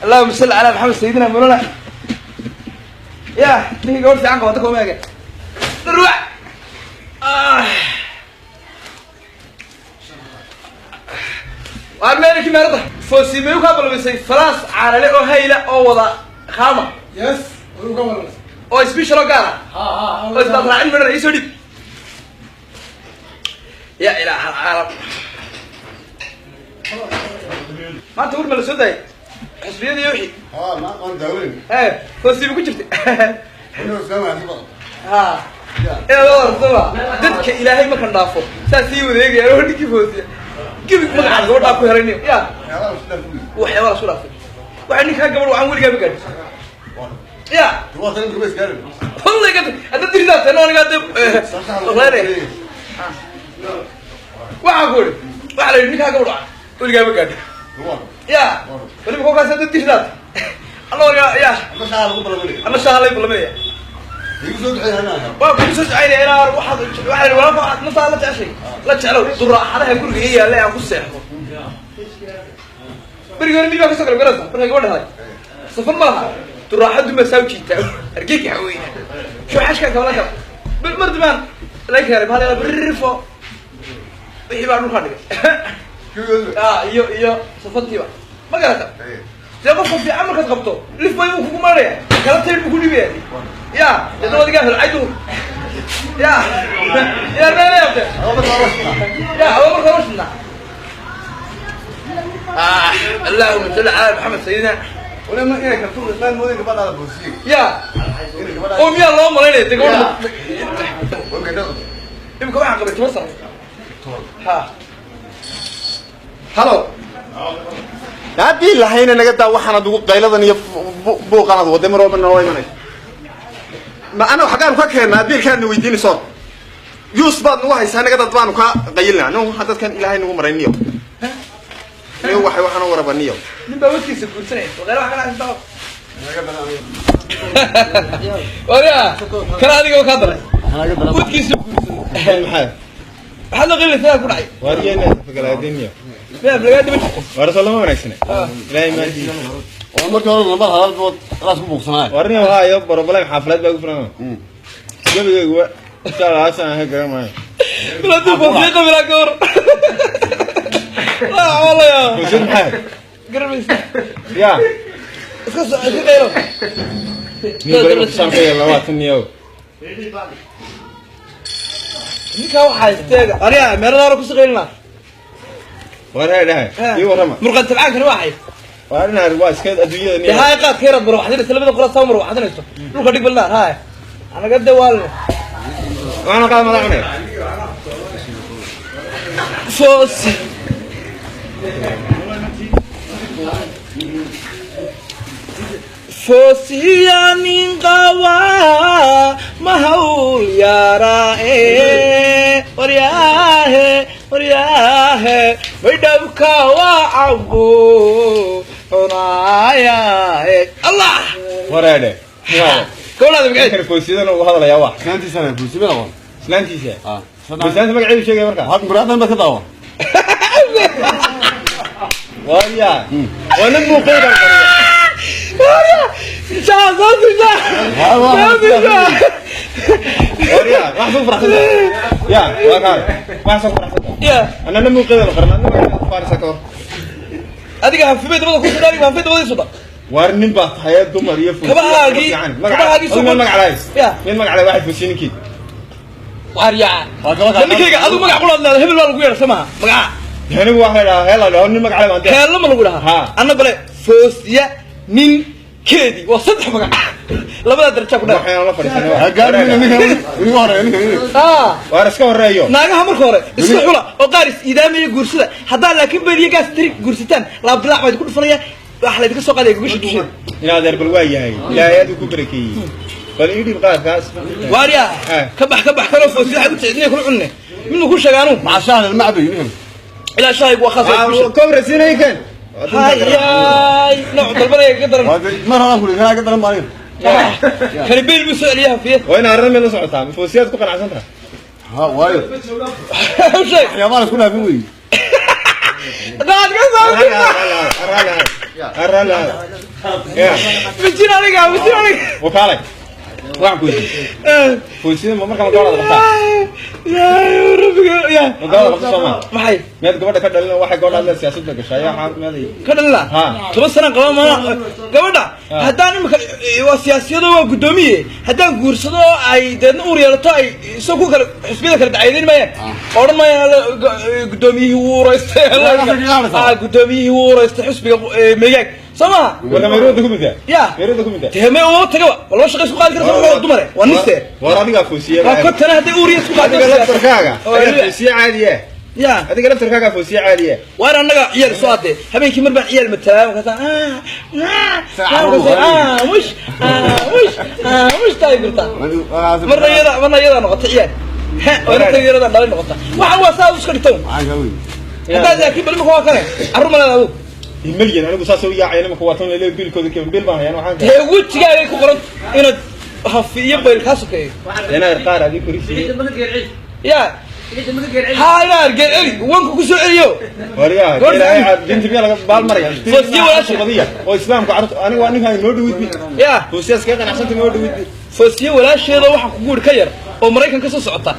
Allahuma salli calaa Maxamed sayidina mulana. Ya ninkii gabadh fiican qabata koomeega darwac. Waar meelkii meerada foosiimayu kaa balmisay falaas caanale oo hayla oo wada khaama. Yes, wuu ka waran. Oo special oo gaara. Ha ha. Oo isbaad raacin midhana iisoo dhib. Ya ilaaha alcaalam, maanta war ma la soo daayay xisbiyadii iyo wixii? ها ما قال داوين. Ee foosiima ku jirtay. انه سمع سبق. Ha, inaad wartaba dadka ilaahay markan dhaafo saas ii wadeegayaan oo ninkii foosiya gebig magaca gabadhaa ku helay niyo ya. يا رب سلام. Waxyaaba la isku dhaafay waxaa ninkaa gabadh waxaan weligaa ma gaadhin ya. هو تاني كويس قال. Wallahi gad hadda diridaa tano aniga hadda reere waxaan ku idhi waxaa la yidhi ninkaa gabadh waxaan weligaa ma gaadhin. هو ya weliba kolkaas hadda diridaad alla ya. ما شاء الله قبل مني. Ama shaha lay balaminaya. يقول صوت هنا. Waa kugu soo ducaynaya inaa waxaad waxaa la yidhi walaalka waxaad naftaa la jeceshay la jeclow duraaxadaha guriga ii yaalla aan ku seexdo. Berigi hore mid baa kasoo galab galaysa markaa gabadha helay safar ma laha duraaxadu ma saa ujiitaa argagax weyna shuxashkan kabala kala mar dambaan laga helay bahal yala birifo wixii baa dhulkaa dhigay. Ah, iyo safantiiba ma garata dee qofka fiican markaad qabto lif bay uu kugu maaraya kala tayn buu ku dhibaya ya deedna wadigaa helcaydu ya ya reereebte ya aba marka hore shidnaa. Ah, allahuma salli calaa Maxamed sayidina. ولما إيه كرتون الإسلام مودي قبل على بوسيك. Ya oo miyaa loo malaynaya dee gabadha imika waxaan qabay 10 sano. Ha, halo. Haddii lahayna naga daa waxaanad ugu qayladan iyo buuqanaad waday mar walba naloo imanayso. Ma ana xaggaan ka keennaa biilkaadna weydiinayso yuus baad nagu haysaa naga dad baanu ka qayilnaa nin waxaa dadkan ilaahay nagu maray niyo niyo waxay waxaan u waraba niyo. Nin baa wadkiisa guursanaya waqeyla wax kana haysta warya kala adiga kaa daray wadkiisa guursaday. Maxaa? Maxaad la qilinaysaa ku dhacay? Waariyena fagalaadin niyo. Miyaa lagaa daba jirto? Waara soo lama wanaagsana ilaahay maantiisa. marka hore laba halaal raas ku buuqsanaa. Warniyo haayo problem xaafalad baa ugu furan gabigaygu wa insha Allah asan ha garan maayo. Bilaadu foosiya qabilaa ka hor laa walaya. Fursad maxaa? Garamaysa. Ya. Iska soo iska qaylo. Niyo bari kusaan ka yeelna waa tan niyo. Ninkaa waxaa haysteega arya meeladaana ku shaqaynaa. War hee dhahay ii warrama. Murqan tabcaankani waa hay. Waa arrin waa iska adduunyada dee niyo. haay qaadka yaraad marwaxdinaysa labada qola saa marwaxdinayso dhulka dhig balnaa haay anaga de waalne. Waxaana qaad madax cunay. Foosi foosiya nin qaba ma hawl yaraae waryaahe waryaahe maydhabka waa cambu cunaayae allah. Wareedhe. Gabadhaada magaceed? Kan foosiyadana ugu hadlayaa wax. islaantiisa buusimada aqoon. Islaantiisa. ah Islaanta magaceedu sheegaya marka. waxaad muraaddan baad ka daawan. Waarya. Waa nin muuqeeda qariya. Waarya, wax soo faraxsan. Ya, waa kaan. Wax soo faraxsan. Ya. Ana nin muuqeeda qarna, nin magaceedu faarisa ka hor. Adiga hanfibay dabada ku sudhaa, adiga hanfibay dabada sudha. Waar nin baa tahay dumar iyo foosiyo. Kabahaagii Nin magac lahayn. Ya. Nin magac lahayn waxay foosiyo ninkii. Waaryaa. waa gabadha. Ninkayga adigu magac qulaad leedahay hebel baa lagu yeedha soo maha magaca? Anigu waxa la dhahaa heela dhaho nin magac lahayn baan dee. Heello ma lagu dhahaa? Ha. Anna bale foosiya ninkeedii waa saddex magac labadaa darajaa ku dhaa. Waxaan la fadhiisanay. ha gaadhin ninka ninka horeeya ninka. Ah. Waar iska horeeyo. Naagaha marka hore iska xula oo qaar is iidaamaya guursada haddaa laakiin beriya gaas tiri guursataan laabdilaac baa idinku dhufanaya waxa laydinka soo qaadaya gogasha dusheeda. Inaad adeer bal waa yahay. Ilaahay aad ku barakeeyey. Bal ii dhib qaadkaas. Waaryaa. Eh. Ka bax ka bax kaloo foosiya waxay ku jecdinaya kula cunne midna ku sheega anugu. maca shahla macbay ninkan. Ilaa shaaygu waa khaas. Kobra siinay kan. Hayay nooc dalbanaya kaga daran. waa mar horaan ku kana ka daran baan. Kani beel buu soo celiyaa hafiye. Waa in arrin meel la socotaa. Foosiyaad ku qanacsan tahay. ha waayo. Sheeg. waxyaabaha la isku dhaafin wey. Qaad ka soo. Mijin aniga, mijin aniga. Wakaalay. Waxaan ku weydiiyey. Foosiyada ma markaa ma gabadha qabtaa? Yaa rabbiga yaa. Ma gabadha qabta soo maa? Maxay? Meed gabadha ka dhalin waxay gabadha hadla siyaasad bay gashaa yaa xaal meeday. Ka dhalina? Ha. 10 sano qaba ma gabadha Ha. haddaan imika waa siyaasiyado waa guddoomiye haddaan guursado oo ay deedna uur yeelato ay isagoo ku kala xisbiyada kala dacaydayn maayaan odhan maayaan alla guddoomiyihii wuu ureystay Waa guddoomiyihii wuu ureystay xisbiga meegaag soo maha Warka meerooda ku midaa? Ya. Meerooda ku midaa? dee me uma tagaba waa laba shaqa isku qaadi karta waa dumare waa nise War adiga foosiye. waa kotana hadday uur isku qaadi Adiga laftarkaaga. Oo, Adiga foosiye caadiye. ya Adiga laftarkaaga foosiye caadiye. waan annaga ciyaal soo adee habeenkii mar baan ciyaal matalaa markaasaan mush mush mush taay gurtaa marna iyada marna iyadaa noqota ciyaal marna iyadaa dhalay noqota waxaan waa saa iska dhigto haddaad laakiin bal imika waa kane carruur ma leedahay adigu Milyan anigu saas u yaacay nimanka waa tan leeyahay biilkooda keen biil baan hayaan waxaan. dee wejigaagay ku qoran inaad hafi iyo bayl kaa sokeeyo Inaad qaar adiga korisiye. ya haa inaad geel celi wanka ku soo celiyo Wariyaha, Goorta ilaahay dinta miyaa laga baal maraya? Foosiye walaashay. Badiya oo islaamka carruurta aniga waa ninka noo dhawid bi. ya Foosiyaas kaga qanacsanta noo dhawid bi. foosiye walaasheeda waxaan kugu idhi ka yar oo maraykan ka soo socota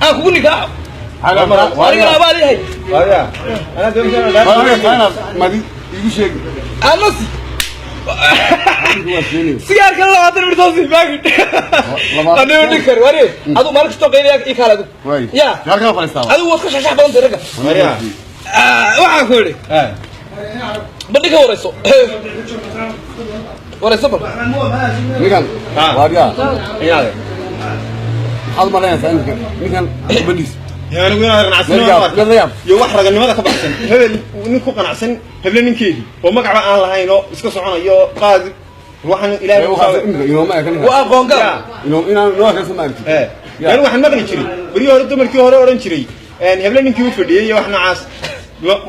aan kugu nikaaxo anigana abaal yahay Wariyaha, anaa doonaysa madi igu sheeg anasi waa sheegay sigaarka 20 mir soo baagid anigu dhinkar wari adu maalin kastoo qaylaya ii kaale adigu way ya halkaa fadhiistaa adigu waad ka shashax badan tahay ragga Wariyaha. Waxaan ku idhi Ah. bal ninka warayso warayso bal ninkan Ha. waaryaa Iyaade. maxaad malaynaysaa ninkan ninkan kubadiis Yaa anigu inaan qanacsan Meel yaab, meel yaab. iyo wax raganimada ka baxsan hebel nin ku qanacsan heble ninkeedii oo magacba aan lahayn oo iska soconayo qaadi waxaan ilaahay u qaaday inooma ekan waa aqoon gal inaan noo ekansa ma aragtid ee yani waxaan maqli jiray berihii hore dumarkii hore oran jiray een heble ninkii u fadhiyey iyo wax noocaas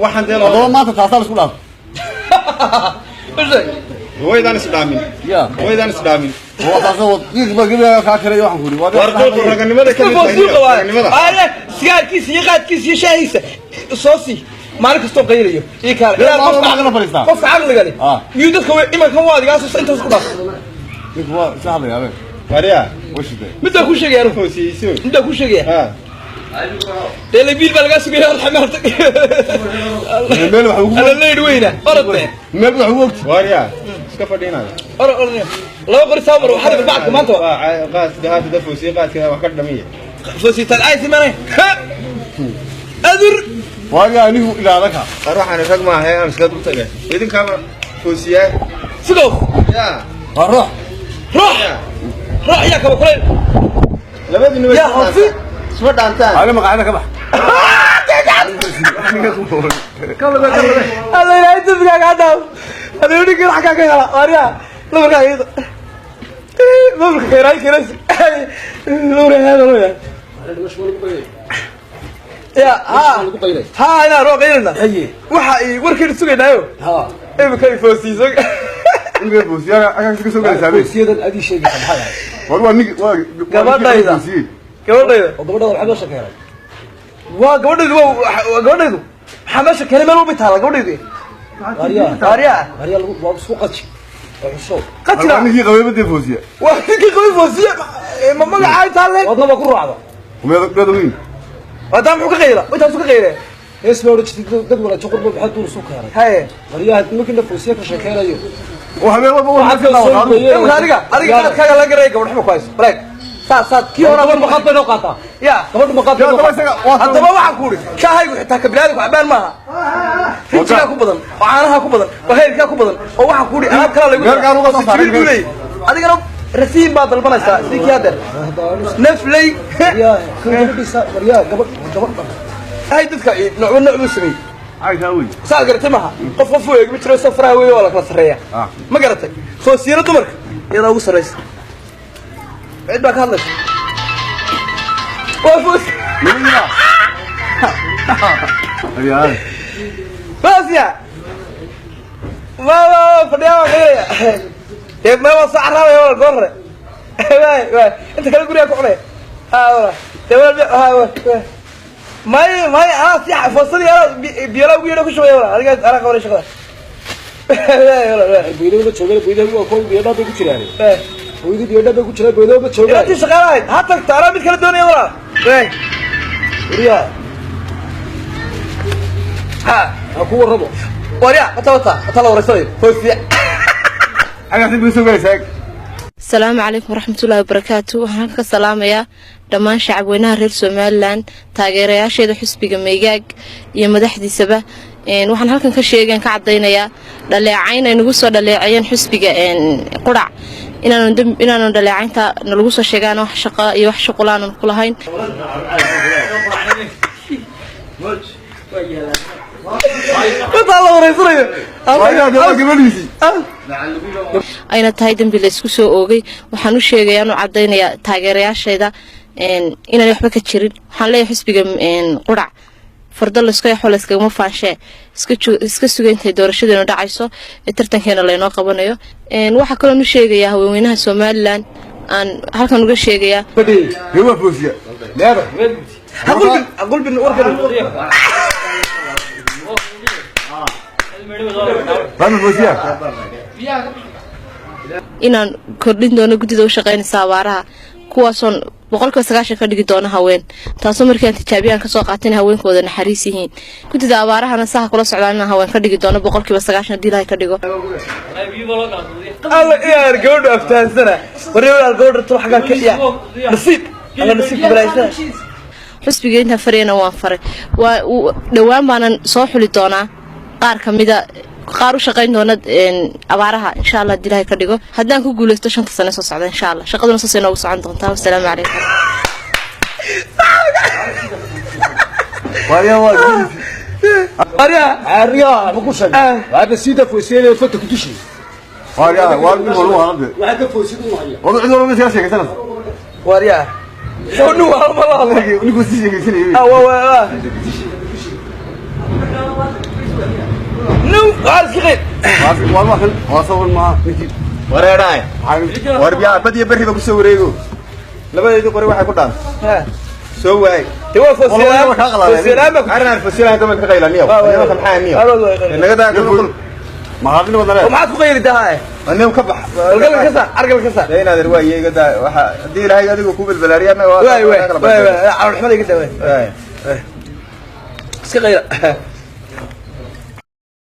waxaan dee haddaba loo maanta taasaa la isku dhaaf usheeg waydaan isdhaamin ya waydaan isdhaamin waa taasa wad gebiga kaa karay waxaan ku yidhi war qolku raganimada ka mid foosiyu tahay qabaa raganimada aye sigaarkiisa iyo qaadkiisa iyo shaahiisa soo sii maalin kastoo qaylayo ii kaale Meel Ilaa maalin qofka walba xagga fadhiistaa. qofka caqliga leh Ah. miyuu dadka imankan waa adigaas intaas ku dhaaf ninku waa isla hadlaya abe wariyaa washide middaa kuu sheegaya anigu foosiyeyso middaa kuu sheegaya ha dee labiil baa lagaa sugaya orod xamaarta meel wax ugu alla leydh weyna orod be meel wax ugu ogti wariyaa iska fadhiinaya orod orod laba qori saamar waxaa dhibay bacadka maanta waa waa qaadka haafida foosiye qaadka wax ka dhamiya foositaan ay simane adur waaryaa ninku ilaadaka war waxaan rag maaha aan iska dul tagay idinkaaba foosiyaa sidow yaa waa ruux ruux ruux yaa kaba kulayl labadiina way Yaa hafi. isma dhaantaan ale maqaayada ka bax alla ilaahay dembigaaga ha dhaaf adigu ninkan xaggaa ka hela waaryaa labarkaa iyada maamulka khayraay keenaysi lowra hada ya ha ha inaan roo qaylina waxa ay warkeena sugaynaayo imika ay foosiiso ninka foosiyaa agaa ka soo galaysaa abe Foosiyadan adii sheegaysa maxay ahayd? war waa nink waa Gabadhayda. Gabadhayda Oo gabadhada maxaa meesha keenay? waa gabadhaydu waa gabadhaydu maxaa meesha keenay meel walba taala gabadhaydu Waaryaa. waaryaa Waaryaa lagu waa isku qaji. Oo xusho. qajira waa ninkii qabay foosiya waa ninkii qabay foosiya ma magacaa intaa leeg Wadna waa ku raacda. meed weyn haddana muxuu ka qayla intaasu ka qayle Hees baa odhan jirtay dad walajo qurbo maxaa duur isu keenay? haye Waaryaa markii la foosiya ka sheekeynayo. oo habeen walba Waxaa waxaa ka soo geeyay. imika adiga adiga qaladkaaga laga garaya gabadh xuma ku hayso baleeg saas saas kii hore Gabadhu maqaad bay noo qaataa. ya Gabadhu maqaad bay noo qaataa. haddaba waxaan ku idhi shaahaygu xitaa kabilaadigu cabaan maaha rijigaa ku badan oo caanaha ku badan oo heyrkaa ku badan oo waxaan ku idhi alaab kalaa lagu Meel gaar uga soo saaray. jibiil buu leeyahy adigana rasiin baa dalbanaysaa sidii kii haddeer nafley Waaryaa kan gabadhiisa waaryaa gabadh gabadh dhan. hay dadka noocba nooc buu sameeyey caysaa wey saad garatay maaha qof qof u eeg ma jiro safraha weeye waa la kala sarreeya Ah. ma garatay foosiyada dumarka iyadaa ugu sarreysa cid baa ka hadlaysa waa foos Ayaa. foosiya ma ma fadhiyaa waa qaylaya dee ma waa soo carraabaya walaal goor hore waay waay inta kale gurigaa ku cunaya ha walaal dee walaal ha waay may may anaa si foosadii anaa biyolaa ugu yeedho ku shubaya walaal adigaa anaa qabanay shaqada. Booyada ma joogaan, booyada waa kuwa biyo dhaab bay ku jiraan. Booyada biyo dhaab bay ku jiraan, booyada ma joogaan. Inantii shaqaale ahayd ha tagto, anaa mid kala doonaya walaal. Waryaa, ha ha ku warramo. Warya, wata wata wata la wareysanayo Foosiya. Xagaasi buu soo galaysaa. Asalaamu calaykum waraxmatullaahi wabarakaatu. Waxaan halka ka salaamayaa dhammaan shacabweynaha reer Somaliland, taageerayaasheeda xisbiga Meygaag iyo madaxdiisaba. Waxaan halkan ka sheegan ka cadaynayaa dhaleecayn ay nagu soo dhaleeceeyeen xisbiga Qurac inaanu dhaleecaynta nalagu soo sheegaan wax shaqo iyo wax shuqul aanan ku lahayn. Wata la wareysanayo. Waa gabadhiisii. Ayna tahay dembi la isku soo oogay. Waxaan u sheegayaa, u cadaynayaa taageerayaasheeda inaan waxba ka jirin. Waxaan leeyahay xisbiga Qurac, fardo layska yaxo layskagama faanshee, iska suga intay doorashadeenu dhacayso ee tartankeena laynoo qabanayo. Waxaa kaloon u sheegayaa haweenweynaha Somaliland, aan halkan uga sheegayaa. Dee waa Foosiya. Leeda. Ha qulbin, ha qulbin warkan. Fahmi Foosiya. Inaan kordhin doono guddida u shaqaynaysa abaaraha, kuwaasoon 90% ka dhigi doono haween, taasoo markaan tijaabiyaan kasoo qaatay in haweenkooda naxariis yihiin. Guddida abaarahana saha kula socdaan inaan haween ka dhigi doono 90% haddii Ilaahay ka dhigo. Alla iyaar gabadhu aftaansana. Warya walaal, gabadha tul xaggaa ka iya. Nasiib. Alla nasiibka balaaysan. Xusbiga intaan farayana waan faray. Waa dhowaan baanan soo xuli doonaa qaar ka mida qaar u shaqayn doona abaaraha, insha Allah, haddii Ilaahay ka dhigo, haddaan ku guuleysto 5-ta sane soo socda, insha Allah. Shaqaduna saasay noogu socon doontaa. Wasalaamu calaykum. Waa gabadhiisii. Warya. Waryaa, ma ku sheegay. Waxaad siida foosiyada fata ku dishi. Waa mid walba waa hadde. Waxaa ka foosiyad u haya. Wadu cid walba iska sheekaysanaysa. Warya. Soo nu waa ma la hadlay. Ninkuu sii sheekaysanayay. Ah, waa waa waa. Nu, waa iska qeyb. Waa waa kan waa sawir ma ninkii. Wareedhaay. Maxaa War biyaa bad iyo berriba kusoo wareego. Labadeedii qori waxay ku dhaan. Ha. Soo waay. Dee waa Foosiya. Wallah, waa kaa qalaaday. Foosiya la'aan baa ku Arrin aan fasilahay dumarka ka qaylaniyo. Waa, waa, Nimanka maxaa niyo? Waa, waa, waa. Naga daa qul. Maxaad wadana? Maxaad ku qayli tahay? Aniga ka bax. Galgal ka saar, argal ka saar. Dee inaad waa iyaga daa waxa haddii Ilaahay adigu ku balbalaariyo annaga waa Waay waay. Waay waay, calool xumada iga daa waay. Waay. Iska qayla.